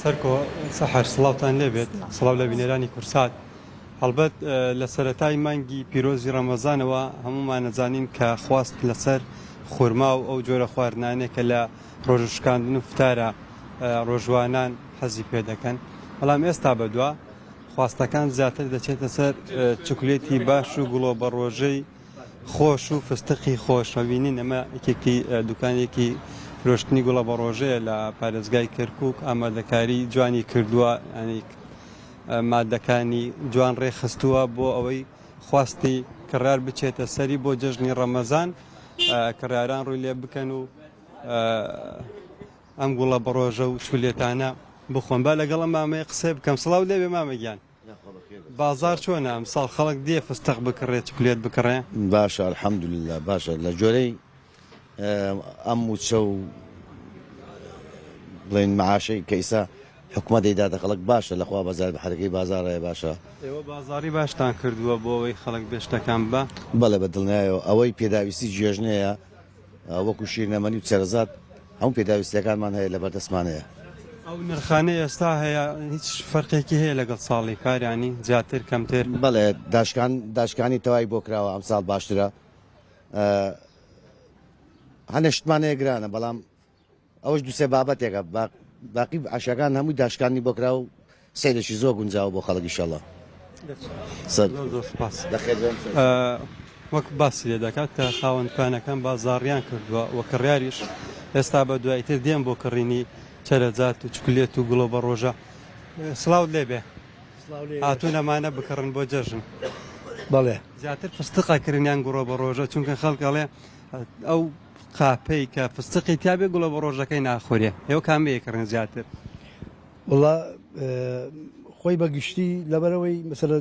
سەرکۆ سەحەر سڵاوتان لێبێت سڵاو لە بینەرانی کورسات هەڵبەت لە سەرەتای مانگی پیرۆزی ڕەمەزانەوە هەموومان ئەزانین کە خواست لەسەر خورما و ئەو جۆرە خواردنانەی کە لە ڕۆژوو شکاندن و فتارە ڕۆژوانان حەزی پێ دەکەن بەڵام ئێستا بەدوا خواستەکان زیاتر دەچێتە سەر چکلێتی باش و گوڵۆ بەڕۆژەی خۆش و فستقی خۆش ئەبینین ئەمە یەکێکی دوکانێکی فرۆشتنی گوڵە بەڕۆژەیە لە پارێزگای کەرکک ئامادەکاری جوانی کردووە ینی مادەکانی جوان ڕێکخستووە بۆ ئەوەی خواستی کڕیار بچێتە سەری بۆ جەژنی ڕەمەزان کڕیاران ڕووی لێ بکەن و ئەم گوڵە بەڕۆژە و چولێتانە بخۆن با لەگەڵ ئەم مامەیە قسەی بکەم سڵاو لێبێ مامە گیان بازار چۆنە ئەمساڵ خەڵک دێ فستق بکڕێ چکلێت بکڕێ؟ باشە الحمدللە باشە لە جۆرەی ئەم موچە و بڵێن معاشەی کە ئیسا حکومەت دەیداتە خەڵک باشە لەخوا بەزار حەرەکەی بازاڕ هەیە باشە. ئێوە بازاڕی باشتان کردووە بۆ ئەوەی خەڵک بێ شتەکان ببا؟ بەڵێ بە دڵنیایەوە ئەوەی پێداویستی جێژنەیە وەکو شیرنەمەنی و چەرەزات هەموو پێداویستیەکانمان هەیە لەبەردەستمان هەیە. ئەو نرخانەی ئێستا هەیە هیچ فەرقێکی هەیە لەگەڵ ساڵی پار یانی زیاتر کەمتر؟ بەڵێ داشکان داشکانی تەوای بۆ کراوە ئەمساڵ باشترە هەنێ شتمان هەیە گرانە بەڵام ئەوەش دوسێ بابەتێکە باقی عەشەکان هەمووی داشکاندنی بۆ کرا و سەیرێکی زۆر گونجاوە بۆ خەڵک ئیشەڵا. زۆر زۆر سوپاس. وەک باسی لێ دەکات کە خاوەن دوکانەکان بازاڕیان کردووە و کڕیاریش ئێستا بە دوای تر دێن بۆ کڕینی چەرەزات و چکلێت و گوڵۆ بەڕۆژە. سڵاوت لێ بێ. هاتوون ئەمانە بکڕن بۆ جەژن. بەڵێ. زیاتر فستق ئەکڕن یان گوڕۆ بەڕۆژە چونکە خەڵک ئەڵێ ئەو قاپەی کە فستقی تیابێ گوڵە بە ڕۆژەکەی ناخورێ ئێوە کامەی ئەکڕن زیاتر؟ وەڵا خۆی بە گشتی لەبەرەوەی مەسەلە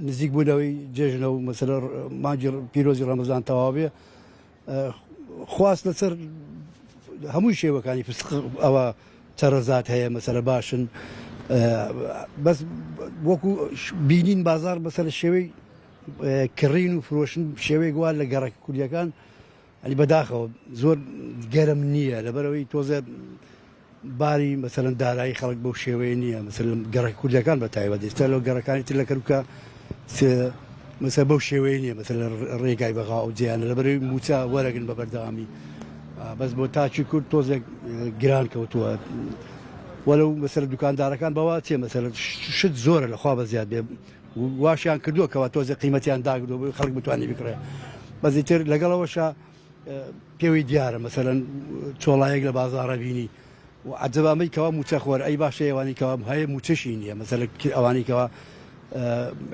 نزیک بوونەوەی جێژنە و مەسەلە مانگی پیرۆزی ڕەمەزان تەواو بێ خواست لەسەر هەموو شێوەکانی فسق ئەوە چەرەزات هەیە مەسەلە باشن بەس وەکو بینین بازار بەسەر شێوەی کڕین و فرۆشن شێوەیەک وا لە گەڕەک کوردیەکان ئەنی بەداخەوە زۆر گەرم نییە لەبەرەوەی تۆزێ باری مەسەلەن دارایی خەڵک بەو شێوەیە نییە مەسەلەن گەڕەک کوردەکان بە تایبەت ئێستا لەو گەڕەکانی تر لە کەرکوکە مەسە بەو شێوەیە نییە مەسەلەن ڕێگای بەغا و جیانە لەبەرەوەی موچە وەرەگن بە بەردەوامی بەس بۆ تاکی کورد تۆزێک گران کەوتووە وەلو مەسەر دوکاندارەکان بەوا چێ مەسەر شت زۆرە لەخوا بە زیاد بێ واشیان کردووە کەوا تۆزێ قیمەتیان داگرتووە بۆی خەڵک بتوانێت بکڕێ بەس ئیتر لەگەڵەوەشا پێوەی دیارە مەسەلەن چۆڵایەک لە بازاڕە بینی و عەجەب ئەمەی کەوا موچە خۆر ئەی باشە ئەوانی کەوا هەیە موچەشی نییە مەسەلە ئەوانی کەوا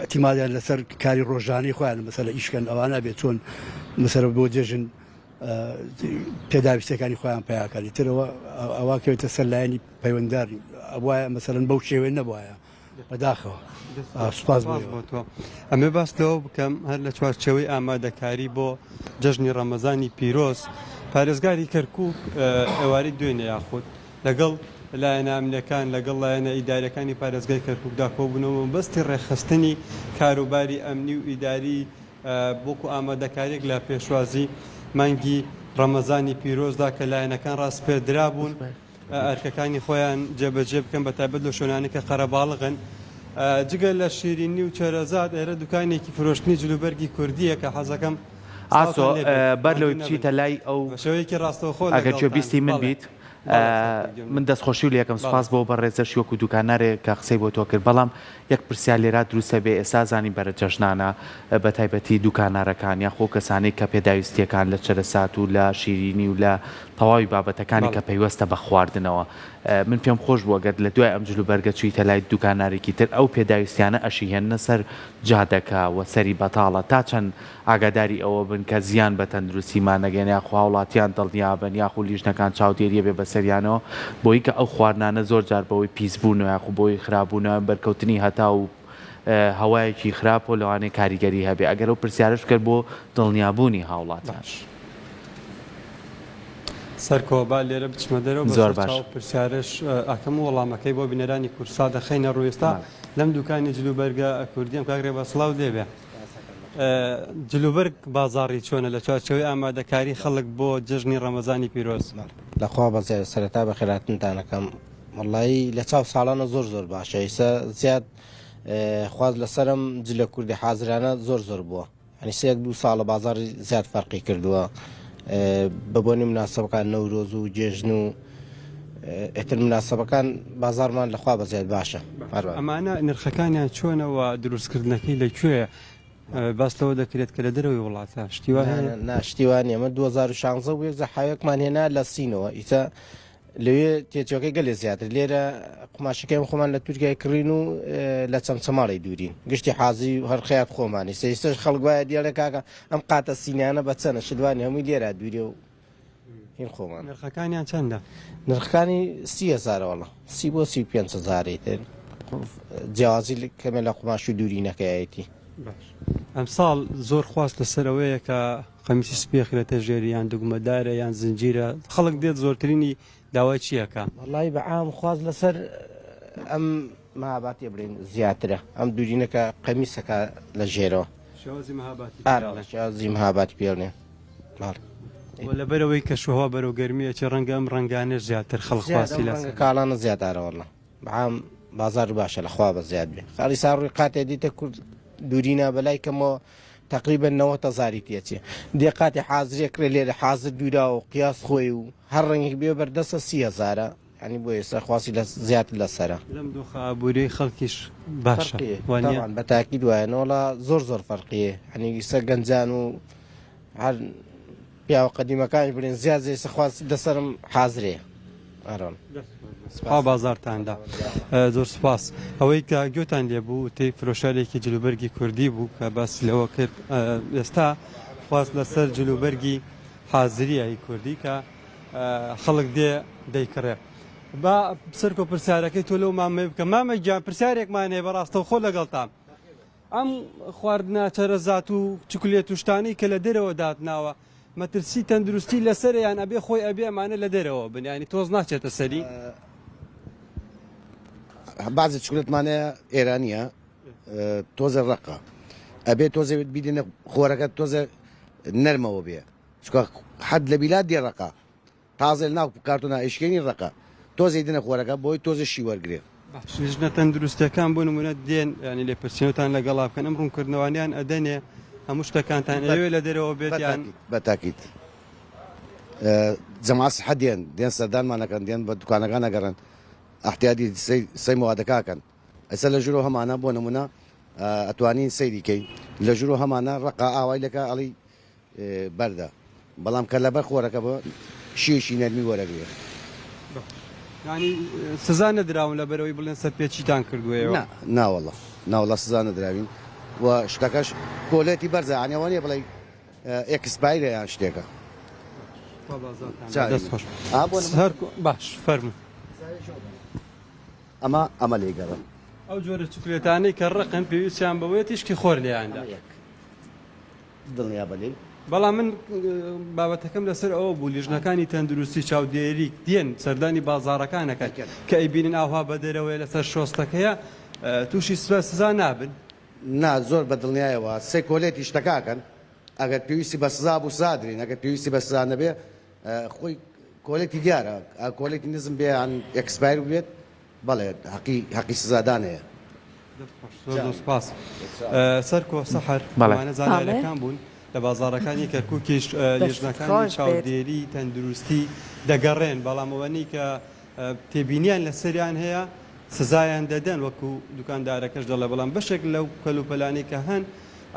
اعتمادیان لەسەر کاری ڕۆژانەی خۆیان مەسەلە ئیشکەن ئەوانە بێت چۆن مەسەلە بۆ جێژن پێداویستەکانی خۆیان پیاکانی ترەوە ئەوە کەوێتە سەر لایەنی پەیوەنددار ئەوایە مەسەلەن بەو شێوەیە نەبوایە بەداخەوە سوپاس بۆ تۆ. ئەمێ باس لەوە بکەم هەر لە چوارچێوەی ئامادەکاری بۆ جەژنی ڕەمەزانی پیرۆز پارێزگاری کەرکوک ئێوارەی دوێنێ یاخود لەگەڵ لایەنە ئەمنیەکان لەگەڵ لایەنە ئیداریەکانی پارێزگای کەرکوکدا کۆبوونەوە مەبەستی ڕێکخستنی کاروباری ئەمنی و ئیداری وەکو ئامادەکاریەک لە پێشوازی مانگی ڕەمەزانی پیرۆزدا کە لایەنەکان ڕاسپێردرابوون ئەرکەکانی خۆیان جێبەجێ بکەن بەتایبەت لەو شوێنانەی کە قەرەباڵغن. جگە لە شیرینی و چەرەزات ئێرە دوکانێکی فرۆشتنی جلوبەرگی کوردییە کە حەزەکەم ئاسۆ سڵاوتان لێ بێت بەر لەوەی ماندوو نەبن بچیتە لای ئەو بە شێوەیەکی ڕاستەوخۆ ئەگەر لەگەڵتان گوێبیستی من بەڵێ بیت بەڵێ سەرکەوت گیان من دەستخۆشی لێ ئەکەم بەڵێ سوپاس بۆ بەڕێزەش وەکو دوکانارێک کە قسەی بۆ تۆ کرد بەڵام یەک پرسیار لێرا دروست ئەبێ ئێستا زانین بەرە جەژنانە بە تایبەتی دوکانارەکان یاخۆ ئەو کەسانەی کە پێداویستیەکان لە چەرەسات و لە شیرینی و لە تەواوی بابەتەکانی کە پەیوەستە بە خواردنەوە من پێم خۆش بوو ئەگەر لە دوای ئەم جلوبەرگە چویتە لای دوکانارێکی تر ئەو پێداویستیانە ئەشی هێننە سەر جادەکە و سەری بەتاڵە تا چەند ئاگاداری ئەوە بن کە زیان بە تەندروستیمان نەگەیەنێ یاخو هاوڵاتیان دڵنیا بن یاخو لیژنەکان چاودێریە بێ بەسەریانەوە بۆی کە ئەو خواردنانە زۆر جار بەوەی پیس بوونەوە یاخو بۆی خراپبوونەوە بەرکەوتنی هەتاو و هەوایەکی خراپەوە لەوانەیە کاریگەری هەبێ ئەگەر ئەو پرسیارەش بکەن بۆ دڵنیابوونی هاوڵاتیان. باش سەرکۆ با لێرە بچمە دەرەوە زۆر بەسەر باش. چاو پرسیارەش ئەکەم و وەڵامەکەی بۆ بینەرانی کوردسات دەخەینە ڕوو ئێستا بەڵێ. لەم دوکانی جلوبەرگە کوردیەم کاک ڕێباز سڵاوت لێ بێ جلوبەرگ بازاڕی چۆنە لە چوارچێوەی ئامادەکاری خەڵک بۆ جەژنی ڕەمەزانی پیرۆز؟ لەخوا بەزیاد سەرەتا بەخێرهاتنتان ئەکەم. وەڵایی لە چاو ساڵانە زۆر زۆر باشە ئیسە زیاد خواست لەسەرم جلە کوردی حازرانە زۆر زۆر بووە ئەنی سێک دوو ساڵە بازاری زیاد فەرقی کردووە بە بۆنی مناسبەکان نەورۆز و جێژن و ئێتر مناسبەکان بازارمان لەخوا بە زیاد باشە. ئەمانە نرخەکانیان چۆنە و دروستکردنەکەی لە کوێیە؟ باس لەوە دەکرێت کە لە دەرەوەی وڵاتە شتی وا هەیە؟ نا شتی وا نییە. من 2016 بوو یەک جار حاوێکمان هێنا لە سینەوە ئیستا لەوێ تێچوەکەی گەلێ زیاتر لێرە قوماشەکەی خۆمان لە تورکیای کڕین و لە چەمچەماڵی دوورین گشتی حازری و هەر خەیات خۆمانی سەیستەش خەڵک وایە دیاڵێ کاکە ئەم قاتە سینیانە بە چەنە شتوانی هەمووی لێرە دوورێ و هین خۆمان. نرخەکانیان چەندە؟ نرخەکانی سی هەزارە وەڵا سی بۆ 35 هەزارەی تر جیاوازی کەمێ لە قوماش و دوورینەکەیەتی. باش ئەمساڵ زۆر خواست لەسەر ئەوەیە کە قەمیسی سپی ئەخرێتە ژێری یان دوگمەدارە یان زنجیرە خەڵک دێت زۆرترینی داوای چی ئەکا؟ وەڵایی بە عام خواست لەسەر ئەم مەهاباتیە بڵێین زیاترە ئەم دوورینە کە قەمیسەکە لە ژێرەوە. شێوازی مەهاباتی پێ ئارە شێوازی مەهاباتی پێ بڵێن. بەڵێ. وە لەبەرئەوەی کەشوهەوا بەرەو گەرمی ئەچێ ڕەنگە ئەم ڕەنگانەش زیاتر خەڵک زیاد خواستی ئەم لەسەر ڕەنگە کاڵانە زیاد ئارە وەڵا بەعام بازاڕ باشە لە خوا بەزیاد بێ خاڵی سا ڕووی قاتێ دیتە کورد دوورینا بەلای کەمەوە تەقریبەن 90 هەزاری تێچێ دێ قاتی حازرێ کرێ لێرە حازر دووراوە و قیاس خۆی و هەر ڕەنگێک بێ بەردەسە سی هەزارە یانی بۆ ئێستا خواستی لە زیاتر لەسەرە. لەم دۆخە ئابووریەی خەڵکیش باشە فەرقیە وانیە؟ تەبعەن بە تاکید وایە نەوەڵا زۆر زۆر فەرقیە یانی ئیستا گەنجان و هەر پیاوە قەدیمەکانیش بڵێن زیاد ئێستا خواست لەسەرم حازرەیە ئارۆن. خوا بازارتاندا زۆر سوپاس. ئەوەی کە گوێتان لێ بوو وتەی فرۆشارێکی جلوبەرگی کوردی بوو کە باسی لەوە کرد ئێستا خواست لەسەر جلوبەرگی حازریە هی کوردی کە خەڵک دێ دەیکڕێ. با سەرکۆ پرسیارەکەی تۆ لەو مامەی بکە مامە گیان پرسیارێکمان هەیە بە ڕاستەوخۆ لەگەڵتان ئەم خواردنە چەرەزات و چکلێت و شتانەی کە لە دەرەوە داتناوە مەترسی تەندروستی لەسەرە یان ئەبێ خۆی ئەبێ ئەمانە لە دەرەوە بن یانی تۆز ناچێتە سەری؟ بەعزی چکلێتمان هەیە ئێرانیە تۆزێ ڕەقە ئەبێ تۆزێ بیدێنە خۆرەکە تۆزێ نەرمەوە بێ چونکە حەد لە بیلاد دێ ڕەقە تازە لەناو کارتۆنا ئەیشکێنی ڕەقە تۆزێ دێنە خۆرەکە بۆی تۆزێ شی وەرگرێ. باش لیژنە تەندروستیەکان بۆ نمونە دێن یانی لێپرسینەوەتان لەگەڵا بکەن ئەم ڕوونکردنەوانیان ئەدەنێ هەموو شتەکانتان ئەوێ لە دەرەوە بێت یان؟ بە تاکید جەماعەت سحە دێن دێن سەردانمان ئەکەن دێن بە دوکانەکان ئەگەڕێن ئەحتیادی سەی مەوادەکە ئەکەن ئێستا لە ژورەوە هەمانە بۆ نمونە ئەتوانین سەیری کەین لە ژورەوە هەمانە ڕەقە ئاوای لەکە ئەڵی بەردە بەڵام کە لەبەر خۆرەکە بۆ شیەکی نەرمی وەرەگرێ. یانی سزا نەدراون لەبەرئەوەی بڵێن سەرپێچیتان کردووە ئێوە؟ نا ناوەڵا ناوەڵا سزا نەدراوین و شتەکەش quality بەرزە یانی ئەوە نیە بڵێی expire ە یان شتێکە. خوا بازاڕتان بێت دەست خۆش. باش فەرموو. ئەمە ئەمە لێی گەڕێ. ئەو جۆرە چوکلێتانەی کە ڕەقن پێویستیان بەوەیە تیشکی خۆر لێیاندا. دڵنیابە لێی. بەڵام من بابەتەکەم لەسەر ئەوە بوو لیژنەکانی تەندروستی چاودێری دێن سەردانی بازاڕەکان ئەکەن کە ئەیبینن ئاوها بە دەرەوەیە لەسەر شۆستەکەیە تووشی سزا نابن؟ نا زۆر بە دڵنیایەوە سەی quality شتەکە ئەکەن ئەگەر پێویستی بە سزا بوو سزا ئەدرێن ئەگەر پێویستی بە سزا نەبێ خۆی quality دیارە quality نزم بێ یان expire بێت بەڵێ هەقی هەقی سزادان هەیە. دەست خۆش زۆر زۆر سوپاس. سەرکۆ سەحەر بەڵێ. ئەمانە زانیاریەکان بوون لە بازاڕەکانی کەرکوکیش دەست لیژنەکانی خۆش بێت. چاودێری تەندروستی دەگەڕێن بەڵام ئەوەنەی کە تێبینیان لەسەریان هەیە سزایان دەدەن وەکو دوکاندارەکەش دەڵێ بەڵام بەشێک لەو کەلوپەلانەی کە هەن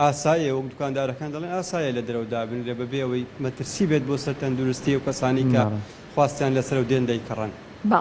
ئاساییە وەک دوکاندارەکان دەڵێن ئاساییە لە دەرەوە دابنرێ بەبێ ئەوەی مەترسی بێت بۆ سەر تەندروستی ئەو کەسانەی کە بەڵێ. خواستیان لەسەرە و دێن دەیکڕن.